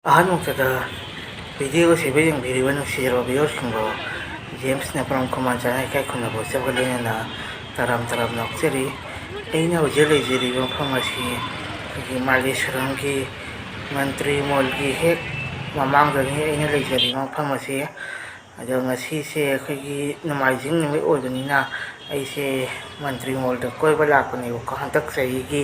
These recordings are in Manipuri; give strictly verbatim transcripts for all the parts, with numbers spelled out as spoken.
ꯑꯍꯥꯟꯕꯃꯛꯇꯗ video ꯑꯁꯤꯕꯨ ꯌꯦꯡꯕꯤꯔꯤꯕ ꯅꯨꯡꯁꯤꯔꯕ viewerꯁꯤꯡꯕꯨ ꯖꯦꯝꯁ ꯅꯦꯄ꯭ꯔꯥꯝ ꯈꯨꯃꯥꯟ ꯆꯥꯅ ꯏꯀꯥꯏ ꯈꯨꯝꯅꯕ ꯎꯠꯆꯕꯒ ꯂꯣꯏꯅꯅ ꯇꯔꯥꯝ ꯇꯔꯥꯝꯅ ꯑꯣꯛꯆꯔꯤ꯫ ꯑꯩꯅ ꯍꯧꯖꯤꯛ ꯂꯩꯖꯔꯤꯕ ꯃꯐꯝ ꯑꯁꯤ ꯑꯩꯈꯣꯏꯒꯤ ꯃꯥꯂꯦꯁꯣꯔꯝꯒꯤ ꯃꯟꯇ꯭ꯔꯤ ꯃꯣꯜꯒꯤ ꯍꯦꯛ ꯃꯃꯥꯡꯗꯅꯤ ꯑꯩꯅ ꯂꯩꯖꯔꯤꯕ ꯃꯐꯝ ꯑꯁꯤ꯫ ꯑꯗꯣ ꯉꯁꯤꯁꯦ ꯑꯩꯈꯣꯏꯒꯤ ꯅꯣꯡꯃꯥꯏꯖꯤꯡ ꯅꯨꯃꯤꯠ ꯑꯣꯏꯕꯅꯤꯅ ꯑꯩꯁꯦ ꯃꯟꯇ꯭ꯔꯤ ꯃꯣꯜꯗ ꯀꯣꯏꯕ ꯂꯥꯛꯄꯅꯦꯕꯀꯣ꯫ ꯍꯟꯗꯛ ꯆꯍꯤꯒꯤ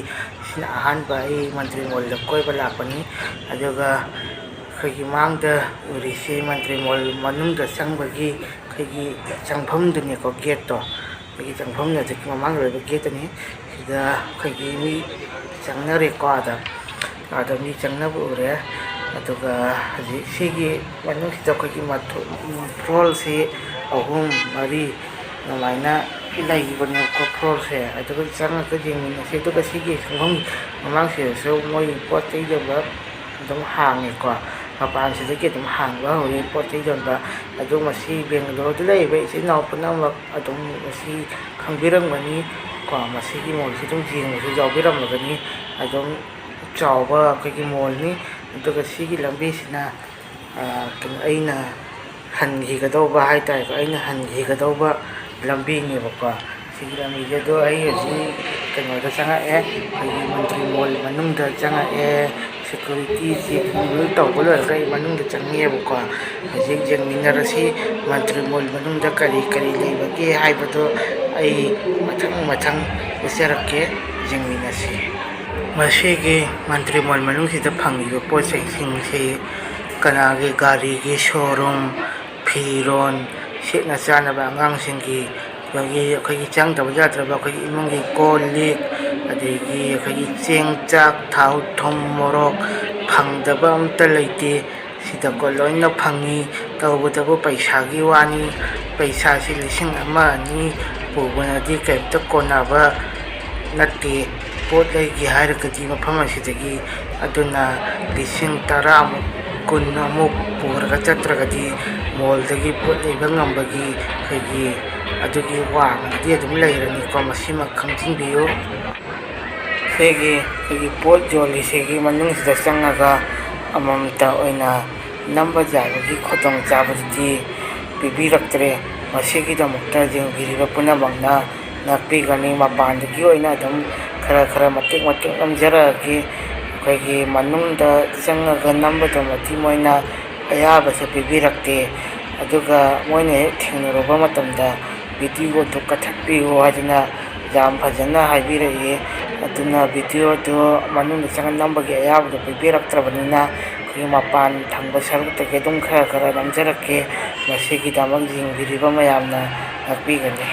ꯁꯤꯅ ꯑꯍꯥꯟꯕ ꯑꯩ ꯃꯟꯇ꯭ꯔꯤ ꯃꯣꯜꯗ ꯀꯣꯏꯕ ꯂꯥꯛꯄꯅꯤ꯫ ꯑꯗꯨꯒ ꯑꯩꯈꯣꯏꯒꯤ ꯃꯥꯡꯗ ꯎꯔꯤꯁꯤ ꯃꯟꯇ꯭ꯔꯤ ꯃꯣꯜ ꯃꯅꯨꯡꯗ ꯆꯪꯕꯒꯤ ꯑꯩꯈꯣꯏꯒꯤ ꯆꯪꯐꯝꯗꯨꯅꯦꯀꯣ, gateꯇꯣ꯫ ꯑꯩꯈꯣꯏꯒꯤ ꯆꯪꯐꯝ ꯑꯗꯨꯒꯤ ꯃꯃꯥꯡꯗ ꯂꯩꯕ gateꯇꯨꯅꯤ꯫ ꯁꯤꯗ ꯑꯩꯈꯣꯏꯒꯤ ꯃꯤ ꯆꯪꯅꯔꯦꯀꯣ, ꯑꯥꯗ꯫ ꯑꯥꯗ ꯃꯤ ꯆꯪꯅꯕ ꯎꯔꯦ꯫ ꯑꯗꯨꯒ ꯍꯧꯖꯤꯛ ꯁꯤꯒꯤ ꯃꯅꯨꯡꯁꯤꯗ ꯑꯩꯈꯣꯏꯒꯤ ꯃꯊꯣ-, floorꯁꯤ ꯑꯍꯨꯝ, ꯃꯔꯤ ꯑꯗꯨꯃꯥꯏꯅ ꯂꯩꯕꯅꯦꯕꯀꯣ, floorꯁꯦ꯫ ꯑꯗꯨꯒ ꯆꯪꯉꯒ ꯌꯦꯡꯃꯤꯟꯅꯁꯤ꯫ ꯑꯗꯨꯒ ꯁꯤꯒꯤ ꯆꯪꯐꯝ ꯃꯃꯥꯡꯁꯤꯗꯁꯨ ꯃꯣꯏ ꯄꯣꯠ ꯆꯩ ꯌꯣꯟꯕ ꯑꯗꯨꯝ ꯍꯥꯡꯉꯦꯀꯣ꯫ ꯃꯄꯥꯟꯁꯤꯗꯒꯤ ꯑꯗꯨꯝ ꯍꯥꯡꯕ ꯍꯧꯔꯦ ꯄꯣꯠ ꯆꯩ ꯌꯣꯟꯕ꯫ ꯑꯗꯨ ꯃꯁꯤ ꯕꯦꯡꯒꯂꯣꯔꯗ ꯂꯩꯔꯤꯕ ꯏꯆꯤꯜ ꯏꯅꯥꯎ ꯄꯨꯝꯅꯃꯛ ꯑꯗꯨꯝ ꯃꯁꯤ ꯈꯪꯕꯤꯔꯝꯒꯅꯤ ꯀꯣ꯫ ꯃꯁꯤꯒꯤ ꯃꯣꯜꯁꯤ ꯑꯗꯨꯝ ꯌꯦꯡꯕꯁꯨ ꯌꯥꯎꯕꯤꯔꯝꯂꯒꯅꯤ꯫ ꯑꯗꯨꯝ ꯆꯥꯎꯕ ꯑꯩꯈꯣꯏꯒꯤ ꯃꯣꯜꯅꯤ꯫ ꯑꯗꯨꯒ ꯁꯤꯒꯤ ꯂꯝꯕꯤꯁꯤꯅ, ꯑ, ꯀꯩꯅꯣ, ꯑꯩꯅ ꯍꯟꯈꯤꯒꯗꯧꯕ ꯍꯥꯏ ꯇꯥꯔꯦꯀꯣ, ꯑꯩꯅ ꯍꯟꯈꯤꯒꯗꯧꯕ ꯂꯝꯕꯤꯅꯦꯕꯀꯣ꯫ ꯁꯤꯒꯤ ꯂꯝꯕꯤꯁꯦ꯫ ꯑꯗꯣ ꯑꯩ ꯍꯧꯖꯤꯛ ꯀꯩꯅꯣꯗ ꯆꯪꯉꯛꯑꯦ, ꯑꯩꯈꯣꯏꯒꯤ ꯃꯟꯇ꯭ꯔꯤ ꯃꯣꯜ ꯃꯅꯨꯡꯗ ꯆꯪꯉꯛꯑꯦ꯫ Security check ꯂꯣꯏ ꯇꯧꯕ ꯂꯣꯏꯔꯒ ꯑꯩ ꯃꯅꯨꯡꯗ ꯆꯪꯉꯛꯑꯦꯕꯀꯣ꯫ ꯍꯧꯖꯤꯛ ꯌꯦꯡꯃꯤꯟꯅꯔꯁꯤ, ꯃꯟꯇ꯭ꯔꯤ ꯃꯣꯜ ꯃꯅꯨꯡꯗ ꯀꯔꯤ ꯀꯔꯤ ꯂꯩꯕꯒꯦ ꯍꯥꯏꯕꯗꯣ ꯑꯩ ꯃꯊꯪ ꯃꯊꯪ ꯎꯠꯆꯔꯛꯀꯦ, ꯌꯦꯡꯃꯤꯟꯅꯁꯤ꯫ ꯃꯁꯤꯒꯤ ꯃꯟꯇ꯭ꯔꯤ ꯃꯣꯜ ꯃꯅꯨꯡꯁꯤꯗ ꯐꯪꯂꯤꯕ ꯄꯣꯠ ꯆꯩꯁꯤꯡꯁꯤ ꯀꯅꯥꯒꯤ ꯒꯥꯔꯤꯒꯤ showroom, ꯐꯤꯔꯣꯟ, ꯁꯦꯠꯅ ꯆꯥꯅꯕ ꯑꯉꯥꯡꯁꯤꯡꯒꯤ, ꯑꯗꯒꯤ ꯑꯩꯈꯣꯏꯒꯤ ꯆꯪꯗꯕ ꯌꯥꯗ꯭ꯔꯕ ꯑꯩꯈꯣꯏꯒꯤ ꯏꯃꯨꯡꯒꯤ ꯀꯣꯜ ꯂꯤꯛ, ꯑꯗꯒꯤ ꯑꯩꯈꯣꯏꯒꯤ ꯆꯦꯡ, ꯆꯥꯛ, ꯊꯥꯎ, ꯊꯨꯝ, ꯃꯣꯔꯣꯛ ꯐꯪꯗꯕ ꯑꯝꯇ ꯂꯩꯇꯦ꯫ ꯁꯤꯗꯀꯣ ꯂꯣꯏꯅ ꯐꯪꯉꯤ꯫ ꯇꯧꯕꯇꯕꯨ ꯄꯩꯁꯥꯒꯤ ꯋꯥꯅꯤ꯫ ꯄꯩꯁꯥꯁꯤ ꯂꯤꯁꯤꯡ ꯑꯃ ꯑꯅꯤ ꯄꯨꯕꯅꯗꯤ ꯀꯔꯤꯝꯇ ꯀꯣꯟꯅꯕ ꯅꯠꯇꯦ꯫ ꯄꯣꯠ ꯂꯩꯒꯦ ꯍꯥꯏꯔꯒꯗꯤ ꯃꯐꯝ ꯑꯁꯤꯗꯒꯤ꯫ ꯑꯗꯨꯅ ꯂꯤꯁꯤꯡ ꯇꯔꯥꯃꯨꯛ, ꯀꯨꯟ ꯑꯃꯨꯛ ꯄꯨꯔꯒ ꯆꯠꯇ꯭ꯔꯒꯗꯤ ꯃꯣꯜꯗꯒꯤ ꯄꯣꯠ ꯂꯩꯕ ꯉꯝꯕꯒꯤ ꯑꯩꯈꯣꯏꯒꯤ ꯑꯗꯨꯒꯤ ꯋꯥꯡꯃꯗꯤ ꯑꯗꯨꯝ ꯂꯩꯔꯅꯤꯀꯣ, ꯃꯁꯤꯃ ꯈꯪꯖꯤꯟꯕꯤꯌꯨ꯫ ꯑꯩꯈꯣꯏꯒꯤ, ꯑꯩꯈꯣꯏꯒꯤ ꯄꯣꯠ ꯌꯣꯜꯂꯤꯁꯤꯒꯤ ꯃꯅꯨꯡꯁꯤꯗ ꯆꯪꯉꯒ ꯑꯃꯃꯝꯇ ꯑꯣꯏꯅ ꯅꯝꯕ ꯌꯥꯕꯒꯤ ꯈꯨꯗꯣꯡꯆꯥꯕꯗꯨꯗꯤ ꯄꯤꯕꯤꯔꯛꯇ꯭ꯔꯦ꯫ ꯃꯁꯤꯒꯤꯗꯃꯛꯇ ꯌꯦꯡꯕꯤꯔꯤꯕ ꯄꯨꯝꯅꯃꯛꯅ ꯉꯥꯛꯄꯤꯒꯅꯤ꯫ ꯃꯄꯥꯟꯗꯒꯤ ꯑꯣꯏꯅ ꯑꯗꯨꯝ ꯈꯔ ꯈꯔ ꯃꯇꯦꯛ ꯃꯇꯦꯛ ꯅꯝꯖꯔꯛꯑꯒꯦ꯫ ꯑꯩꯈꯣꯏꯒꯤ ꯃꯅꯨꯡꯗ ꯆꯪꯉꯒ ꯅꯝꯕꯗꯨꯃꯗꯤ ꯃꯣꯏꯅ ꯑꯌꯥꯕꯁꯦ ꯄꯤꯕꯤꯔꯛꯇꯦ꯫ ꯑꯗꯨꯒ ꯃꯣꯏꯅ ꯍꯦꯛ ꯊꯦꯡꯅꯔꯨꯕ ꯃꯇꯝꯗ "ꯚꯤꯗꯤꯑꯣꯗꯨ ꯀꯛꯊꯠꯄꯤꯌꯨ" ꯍꯥꯏꯗꯅ ꯌꯥꯝ ꯐꯖꯅ ꯍꯥꯏꯕꯤꯔꯛꯏ꯫ ꯑꯗꯨꯅ ꯚꯤꯗꯤꯑꯣꯗꯨ ꯃꯅꯨꯡꯗ ꯆꯪꯉ ꯅꯝꯕꯒꯤ ꯑꯌꯥꯕꯗꯨ ꯄꯤꯕꯤꯔꯛꯇ꯭ꯔꯕꯅꯤꯅ, ꯑꯩꯈꯣꯏꯒꯤ ꯃꯄꯥꯟ ꯊꯪꯕ ꯁꯔꯨꯛꯇꯒꯤ ꯑꯗꯨꯝ ꯈꯔ ꯈꯔ ꯅꯝꯖꯔꯛꯀꯦ꯫ ꯃꯁꯤꯒꯤꯗꯃꯛ ꯌꯦꯡꯕꯤꯔꯤꯕ ꯃꯌꯥꯝꯅ ꯉꯥꯛꯄꯤꯒꯅꯤ꯫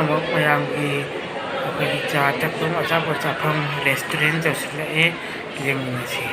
ꯑꯃꯨꯛ ꯃꯌꯥꯝꯒꯤ ꯑꯩꯈꯣꯏꯒꯤ ꯆꯥ ꯊꯛꯐꯝ, ꯑꯆꯥꯄꯣꯠ ꯆꯥꯐꯝ restaurant ꯌꯧꯁꯤꯜꯂꯛꯑꯦ꯫ ꯌꯦꯡꯃꯤꯟꯅꯁꯤ꯫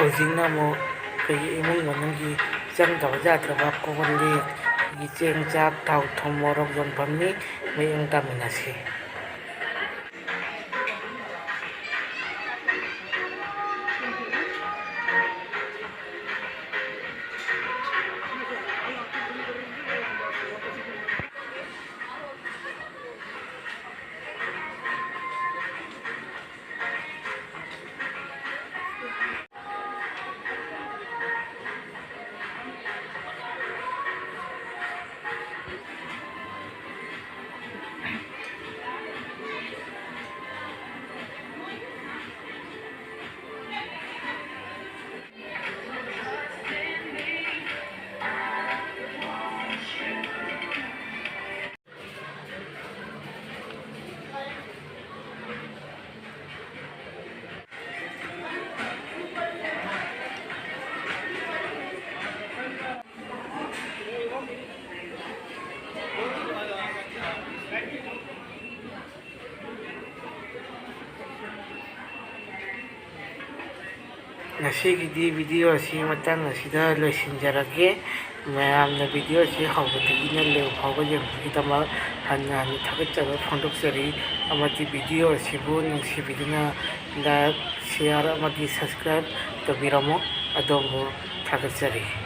ꯍꯧꯖꯤꯛꯅ ꯑꯃꯨꯛ ꯑꯩꯈꯣꯏꯒꯤ ꯏꯃꯨꯡ ꯃꯅꯨꯡꯒꯤ ꯆꯪꯗꯕ ꯌꯥꯗ꯭ꯔꯕ ꯀꯣꯟ ꯂꯤꯛ, ꯑꯩꯈꯣꯏꯒꯤ ꯆꯦꯡ ꯆꯥꯛ ꯊꯥꯎ ꯊꯨꯝ ꯃꯣꯔꯣꯛ ꯌꯣꯟꯐꯝꯅꯤ, ꯃꯑꯣꯡ ꯇꯥꯃꯤꯟꯅꯁꯤ꯫ ꯉꯁꯤꯒꯤꯗꯤ video ꯑꯁꯤ ꯃꯇꯥꯡ ꯑꯁꯤꯗ ꯂꯣꯏꯁꯤꯟꯖꯔꯒꯦ꯫ ꯃꯌꯥꯝꯅ video ꯑꯁꯤ ꯍꯧꯕꯗꯒꯤꯅ ꯂꯣꯏꯕ ꯐꯥꯎꯕ ꯌꯦꯡꯕꯒꯤꯗꯃꯛ ꯍꯟꯅ ꯍꯟꯅ ꯊꯥꯒꯠꯆꯕ ꯐꯣꯡꯗꯣꯛꯆꯔꯤ, ꯑꯃꯗꯤ video ꯑꯁꯤꯕꯨ ꯅꯨꯡꯁꯤꯕꯤꯗꯨꯅ like, share ꯑꯃꯗꯤ subscribe ꯇꯧꯕꯤꯔꯝꯃꯨ꯫ ꯑꯗꯣꯝꯕꯨ ꯊꯥꯒꯠꯆꯔꯤ꯫